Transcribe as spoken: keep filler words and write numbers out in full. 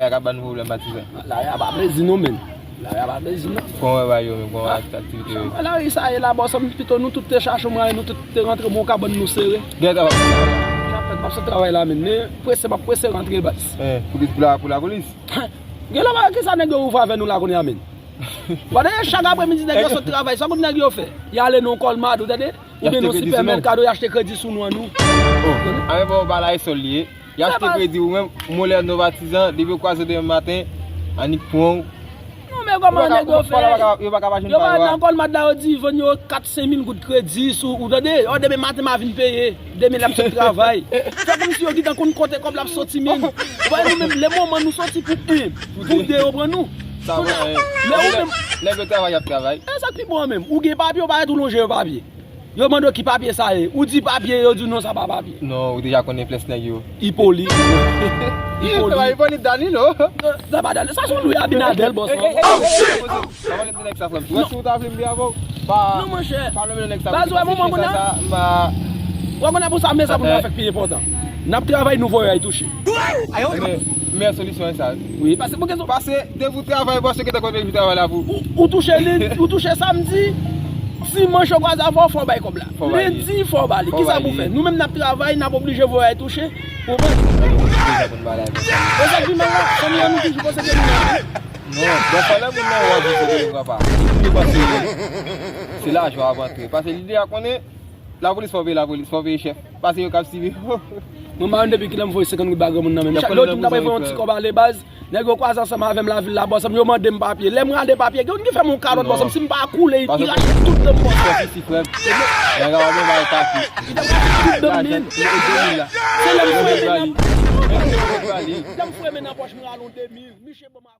Lari a ka ban nou pwoblèm, patizan. Lari a pa plezi non, menm. Lari a pa plezi non. Kòman w wè bagay yo menm? Kòman w wè aktivite yo? Lari sa ye la, bòs, pito nou tout te chache mwayen, nou tout te rantre bon kabann nou sere. Gen travay. Chapèt, m ap sot travay la, menm. Men prese, m ap prese rantre, baz. Eh, pou ki, pou la, pou lapolis? Gen lè pa ki sa nèg yo ouvri avè nou la kounye a, menm. Pandan chak apremidi, nèg yo sot travay, sa konn nèg yo fè? Y ale nan yon kòlmad, ou tande? Oubyen nan sipèmèkado, y achte kredi sou non an nou. Oh, a men bon, ba la e sòl li ye. Y achte kredi ou menm, Molèno patizan, depi w kwaze demen maten, annik pran w. Non, men kòman nèg yo fè? Yo pa ka, yo pa ka pa jwenn pawòl. Yo pa nan kòlmad la, yo di vann yo kat, senk mil goud kredi sou, ou tande? Yo, demen maten, m a vin peye. Demen l ap sot travay. Fè kòmsi yo gentan konn kote kòb la ap soti menm. Ou wè nou menm, lè moman nou soti pou en, pou de yo pran nou. Kounye a, lè ou menm, nèg yo travay, y ap travay. E sa k pi bon an menm. Ou gen papye, ou pa ret ou lonje yo papye. Yo mande w ki papye sa ye. Ou di papye, yo di w non, sa pa papye. Non, ou deja konnen ples nèg yo. Ipoli. Ipoli. Ipoli Danilo. Sa pa Danilo. Sa se yon Louis Abinader, bòs. Sa pa nèg sa, frè m. Ou wè si ou ta vle m byen avè w, pa, non, monchè. Pa nonmen nèg sa. Baz, ou wè moman kounye a? Ou wè kounye a pou sa, men sa pou nou fè k pi enpòtan. N ap travay, nou voye ay touche. Men, men solisyon e sa. Wi, pase pou gen. Pase depi w travay, bòs yo gentan konn depi w travay la pou. Ou, ou touche lendi, ou touche samdi, dimanch yo kwaze avè w, fò w bay kòb la. Lendi, fò w ba li. Kisa pou fè? Nou menm n ap travay, n ap oblije voye ay touche. Ou konprann? E sa k pi mal la, fanmi an nou toujou posede nou menm. Non, dèfwa lè moun nan wè w ap vin kote nou papa, li panse se lajan w ap antre. Pase lide a konnen, lapolis fò peye lapolis, fò peye chèf. Pase yo k ap sibi. Mwen pa konn depi kilè m voye senkant goud ba granmoun nan menm. Chak lè yo di m ta pral voye yon ti kòb ale baz, nèg yo kwaze ansanm avè m lavil la, bòs, yo mande m papye. Lè m rale papye, gen youn ki fè m yon kalòt, bòs, si m pa koule, li rache tout dan m, bòs. Nèg a pa bay kaki. Li rache tout dan m, men. Se lè m fouye men nan, lè m fouye men nan pòch, m rale yon de mil. Misye ban m